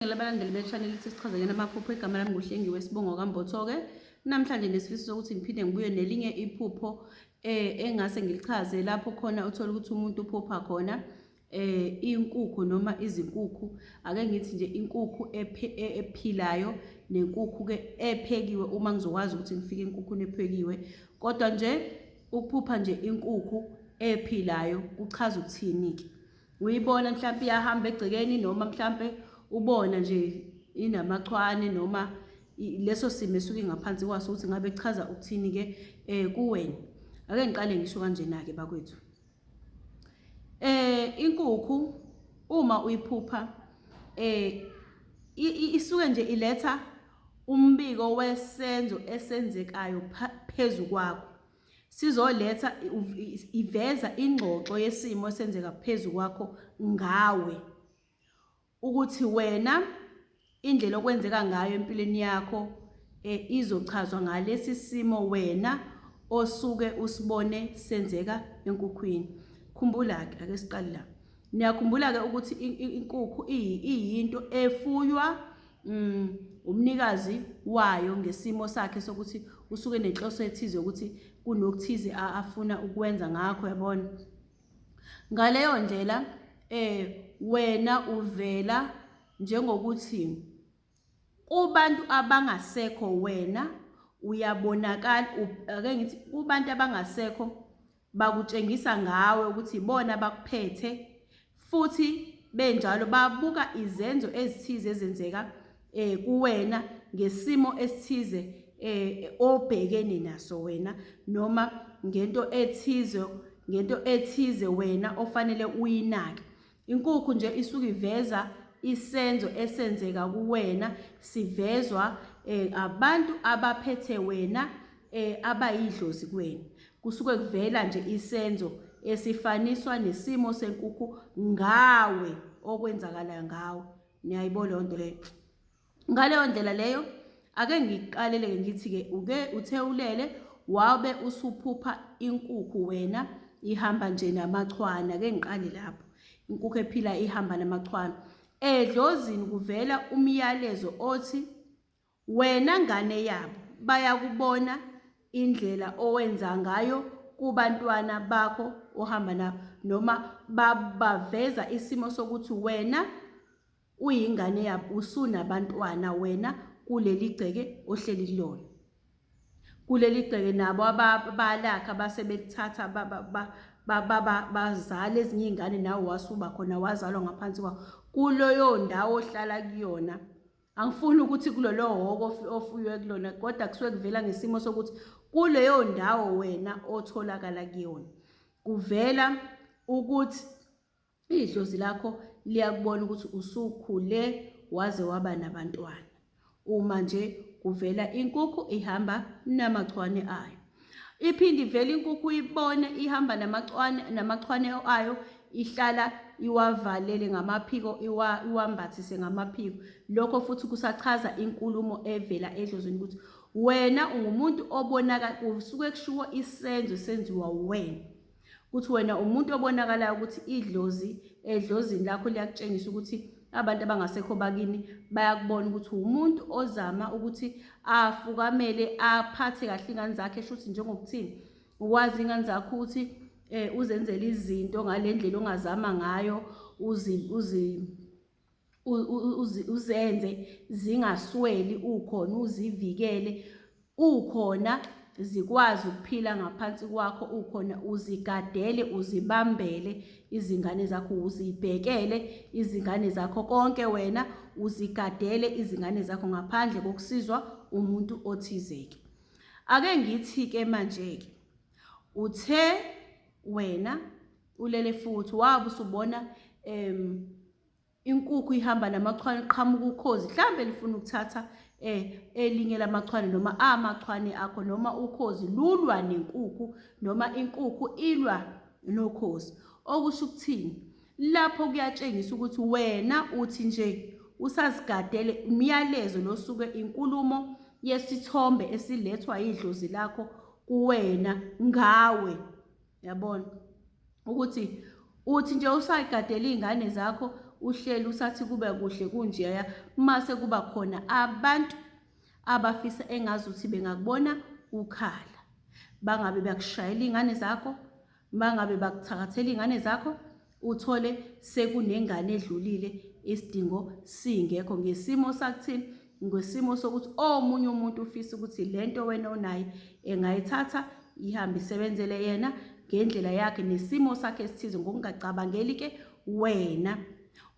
Abalandeli be-channel ithi sichazekeni amaphupho. Igama lami nguHlengiwe Sibongo kaMbotho-ke. Namhlanje nesifiso sokuthi ngiphinde ngibuye nelinye iphupho engase ngilichaze lapho khona uthole ukuthi umuntu uphupha khona inkukhu noma izinkukhu. Ake ngithi nje inkukhu ephilayo nenkukhu-ke ephekiwe uma ngizokwazi ukuthi ngifike enkukhwini ephekiwe. Kodwa nje ukuphupha nje inkukhu ephilayo kuchaza ukuthini-ke? Uyibona mhlampe iyahamba egcekeni noma mhlampe ubona nje inamachwane noma leso simo esuke ngaphansi kwaso ukuthi ngabe kuchaza ukuthini ke kuwena. Ake ngiqale ngisho kanjena ke bakwethu. Inkukhu uma uyiphupha isuke nje iletha umbiko wesenzo esenzekayo phezu kwakho. Sizoletha iveza ingxoxo yesimo esenzeka phezu kwakho ngawe ukuthi wena indlela okwenzeka ngayo empilweni yakho izochazwa ngalesi simo wena osuke usibone senzeka enkukhwini. Khumbula-ke, ake siqale la. Niyakhumbula-ke ukuthi inkukhu iyinto efuywa umnikazi wayo ngesimo sakhe sokuthi usuke nenhloso ethize yokuthi kunokuthize afuna ukwenza ngakho, yabona. Ngaleyo ndlela wena uvela njengokuthi kubantu abangasekho wena uyabonakala, ake ngithi kubantu abangasekho bakutshengisa ngawe ukuthi ibona abakuphethe futhi benjalo babuka izenzo ezithize ezenzeka kuwena ngesimo esithize obhekene naso wena noma ngento ethize wena ofanele uyinake. Inkukhu nje isuke iveza isenzo esenzeka kuwena sivezwa abantu abaphethe wena abayidlozi kuwena. Kusuke kuvela nje isenzo esifaniswa nesimo senkukhu ngawe okwenzakala ngawe. Niyayibona leyo nto leyo? Ngaleyo ndlela leyo ake ngiqalele-ke ngithi-ke uke uthe ulele wabe usuphupha inkukhu wena ihamba nje namachwane. Ake ngiqale lapho, inkukhu ephila ihamba namachwane. Edlozini kuvela umyalezo othi wena ngane yabo bayakubona indlela owenza ngayo kubantwana bakho ohamba nabo, noma baveza isimo sokuthi wena uyingane yabo, usunabantwana wena kuleli gceke ohleli kulona. Kuleli gceke nabo abalakha basebelithatha bazala ezinye iy'ngane nawe wasuba khona wazalwa ngaphansi kwawo kuleyo ndawo ohlala kuyona. Angifuni ukuthi kulolo hhoko ofuywe kulona, kodwa kusuke kuvela ngesimo sokuthi kuleyo ndawo wena otholakala kuyona kuvela ukuthi idlozi lakho liyakubona ukuthi usukhule waze waba nabantwana. Uma nje kuvela inkukhu ihamba namachwane ayo. Iphinde ivele inkukhu ibone ihamba namachwane ayo, ihlala iwavalele ngamaphiko, iwambathise ngamaphiko. Lokho futhi kusachaza inkulumo evela edlozini ukuthi wena ungumuntu obonakala, kusuke kushiwo isenzo esenziwa uwena. Ukuthi wena umuntu obonakalayo ukuthi idlozi edlozini lakho liyakutshengisa ukuthi abantu abangasekho bakini bayakubona ukuthi umuntu ozama ukuthi afukamele aphathe kahle ingane zakhe, shuthi njengokuthini ukwazi ingane zakho ukuthi uzenzele izinto ngale ndlela ongazama ngayo, uzenze zingasweli ukhona, uzivikele ukhona, zikwazi ukuphila ngaphansi kwakho ukhona, uzigadele uzibambele izingane zakho, uzibhekele izingane zakho konke wena uzigadele izingane zakho ngaphandle kokusizwa umuntu othizeke. Ake ngithi-ke manje-ke uthe wena ulele futhi wabe usubona inkukhu ihamba namachwane, qhamuka ukhozi mhlambe lifuna ukuthatha elinye lamachwane noma amachwane akho, noma ukhozi lulwa nenkukhu noma inkukhu ilwa nokhozi. Okusho ukuthini lapho? Kuyatshengisa ukuthi wena uthi nje usazigadele umyalezo losuke inkulumo yesithombe esilethwa idlozi lakho kuwena ngawe, yabona ukuthi uthi nje usayigadela iy'ngane zakho, Uhleli usathi kube kuhle kunjeya mase kuba khona abantu abafisa engazuthi bengakubona ukhala. Bangabe bakushayela iy'ngane zakho, bangabe bakuthakathela iy'ngane zakho, uthole sekunengane edlulile isidingo singekho ngesimo sakuthini ngesimo sokuthi omunye umuntu ufisa ukuthi lento wena onayo engayithatha ihambe isebenzele yena ngendlela yakhe nesimo sakhe esithize ngokungacabangeli ke wena.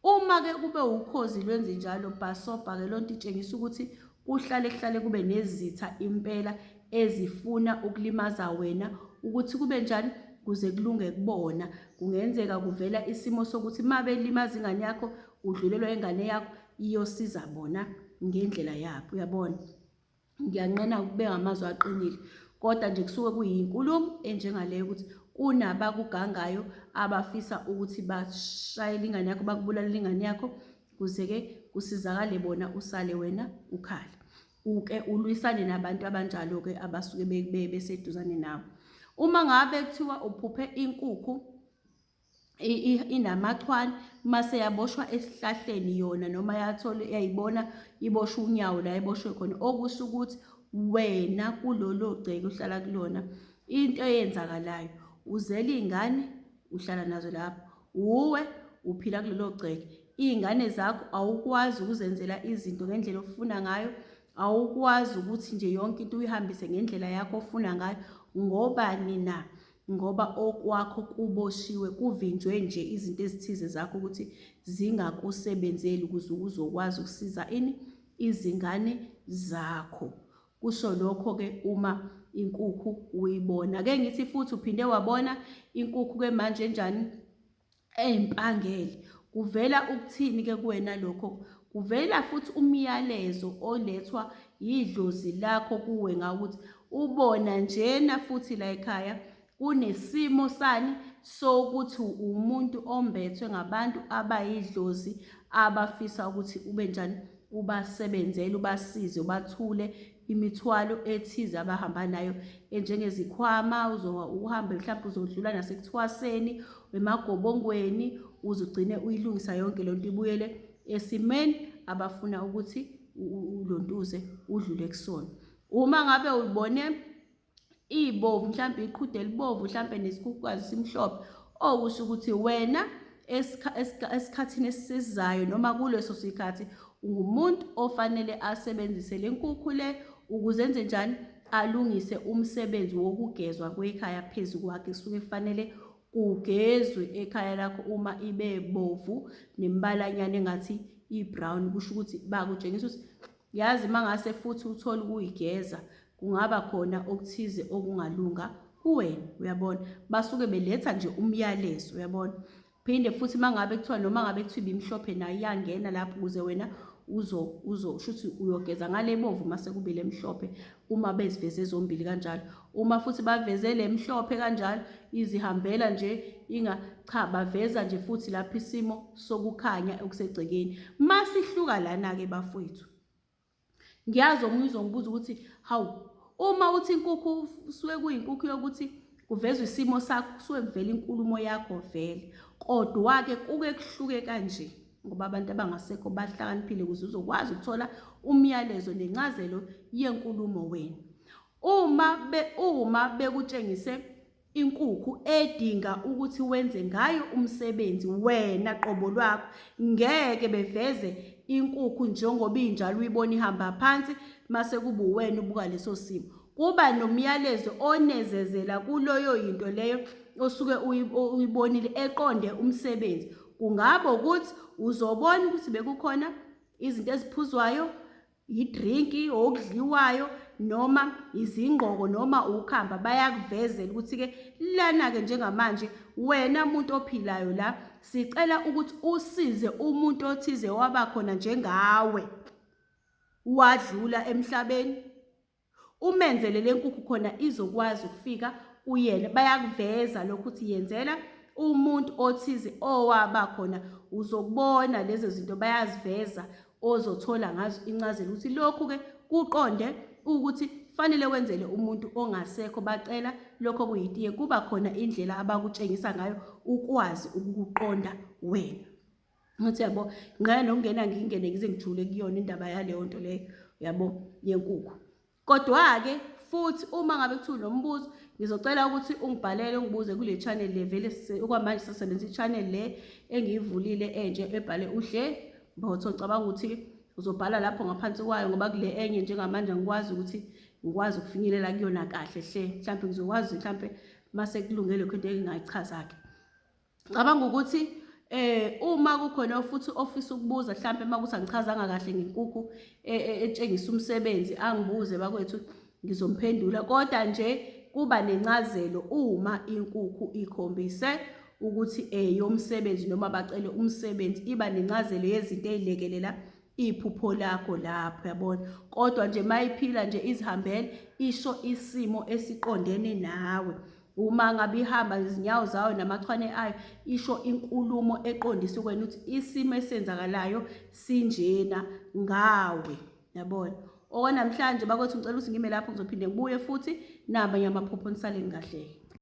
Uma-ke kube ukhozi lwenze njalo bhasobha-ke lonto itshengisa ukuthi kuhlale kuhlale kube nezitha impela ezifuna ukulimaza wena ukuthi kube njani kuze kulunge kubona. Kungenzeka kuvela isimo sokuthi uma belimaza ingane yakho udlulelwa ingane yakho iyosiza bona ngendlela yabo, uyabona. Ngiyanqena ukubeka amazwi aqinile kodwa nje kusuke kuyinkulumo enjengaleyo ukuthi kunabakugangayo abafisa ukuthi bashayele ingane yakho bakubulalele ingane yakho kuze-ke kusizakale bona usale wena ukhala. Uke ulwisane nabantu abanjalo-ke abasuke beseduzane nawe. Uma ngabe kuthiwa uphuphe inkukhu inamachwane mase yaboshwa esihlahleni yona noma yathola yayibona iboshwe unyawo la iboshwe khona okusho ukuthi wena kulolo gceke uhlala kulona into eyenzakalayo uzela iy'ngane uhlala nazo lapho wuwe uphila kulelo gceke iy'ngane zakho awukwazi ukuzenzela izinto ngendlela ofuna ngayo awukwazi ukuthi nje yonke into uyihambise ngendlela yakho ofuna ngayo ngobani na ngoba okwakho kuboshiwe kuvinjwe nje izinto ezithize zakho ukuthi zingakusebenzeli ukuze uzokwazi ukusiza ini izingane zakho kusho lokho-ke uma inkukhu uyibona ke ngithi futhi uphinde wabona inkukhu ke manje enjani Eyimpangele. Kuvela ukuthini-ke kuwena lokho? Kuvela futhi umyalezo olethwa yidlozi lakho kuwe ngawukuthi ubona njena futhi la ekhaya kunesimo sani sokuthi umuntu ombethwe ngabantu abayidlozi abafisa ukuthi ube njani ubasebenzele ubasize ubathule imithwalo ethize abahamba nayo enjengezikhwama uhambe mhlawumbe uzodlula nasekuthwaseni emagobongweni uze ugcine uyilungisa yonke le nto ibuyele esimeni abafuna ukuthi ulontuze udlule kusona. Uma ngabe uyibone ibovu mhlawumbe iqhude elibovu mhlawumbe nesikhukhukazi simhlophe okusho ukuthi wena esikhathini esizayo noma kuleso sikhathi ungumuntu ofanele asebenzise le nkukhu le ukuze enze njani alungise umsebenzi wokugezwa kwekhaya phezu kwakhe kusuke kufanele kugezwe ekhaya lakho uma ibe bovu nembalanyana engathi i-brown kusho ukuthi bakutshengisa ukuthi Yazi mangase futhi uthole ukuyigeza kungaba khona okuthize okungalunga kuwena uyabona basuke beletha nje umyalezo uyabona phinde futhi mangabe kuthiwa noma ngabe kuthiwa ibimhlophe nayo iyangena lapho ukuze wena uzo uzo shuthi uyogeza ngale bovu mase kube lemhlophe uma beziveze zombili kanjalo uma futhi baveze lemhlophe kanjalo izihambela nje inga cha baveza nje futhi lapho isimo sokukhanya okusegcekeni masihluka lana ke bafowethu ngiyazi omunye uzongibuza ukuthi hawu uma uthi inkukhu suke kuyinkukhu yokuthi kuvezwa isimo sakho kusuke kuvela inkulumo yakho vele kodwa-ke kuke kuhluke kanje ngoba abantu abangasekho bahlakaniphile ukuze uzokwazi ukuthola umyalezo nencazelo yenkulumo wena uma be uma bekutshengise inkukhu edinga ukuthi wenze ngayo umsebenzi wena qobo lwakho ngeke beveze inkukhu njengoba injalo uyibona ihamba phansi mase kuba uwena ubuka leso simo kuba nomyalezo onezezela kuloyo yinto leyo osuke uyibonile eqonde umsebenzi kungaba ukuthi uzobona ukuthi bekukhona izinto eziphuzwayo yidrinki okudliwayo noma izingqoko noma ukhamba bayakuvezela ukuthi-ke lana-ke njengamanje wena muntu ophilayo la sicela ukuthi usize umuntu othize waba khona njengawe wadlula emhlabeni umenzele le nkukhu khona izokwazi ukufika kuyena bayakuveza lokhu ukuthi yenzela umuntu othize owaba khona uzokubona lezo zinto bayaziveza ozothola ngazo incazelo ukuthi lokhu-ke kuqonde ukuthi fanele wenzele umuntu ongasekho bacela lokho kuyitiye kuba khona indlela abakutshengisa ngayo ukwazi ukukuqonda wena. Ngathi yabo, ngqe nokungena ngingene ngize ngijule kuyona indaba yaleyo nto leyo, yabo, yenkukhu. Kodwa-ke futhi uma ngabe kuthiwa unombuzo ngizocela ukuthi ungibhalele ungibuze kule channel le vele okwamanje sisebenzisa i-channel le engiyivulile entsha ebhale uhle Mbotho. Ngicabanga ukuthi uzobhala lapho ngaphansi kwayo ngoba kule enye njengamanje angikwazi ukuthi ngikwazi ukufinyelela kuyona kahle hle. Mhlawumbe ngizokwazi mhlawumbe mase kulungele lokho into engingayichaza-ke. Ngicabanga ukuthi uma kukhona futhi ofisa ukubuza mhlampe uma kuthi angichazanga kahle ngenkukhu e, e, etshengisa umsebenzi angibuze bakwethu ngizomphendula kodwa nje kuba nencazelo uma inkukhu ikhombise ukuthi eyomsebenzi noma bacele umsebenzi iba nencazelo yezinto ezilekelela iphupho lakho lapho yabona kodwa nje mayiphila nje izihambele isho isimo esiqondene nawe uma ngabe ihamba izinyawo zayo namachwane ayo isho inkulumo eqondiswe kwena ukuthi isimo esenzakalayo sinjena ngawe yabona okwanamhlanje bakwethu ngicela ukuthi ngime lapho ngizophinde ngibuye futhi nabanye amaphupho nisaleni kahle.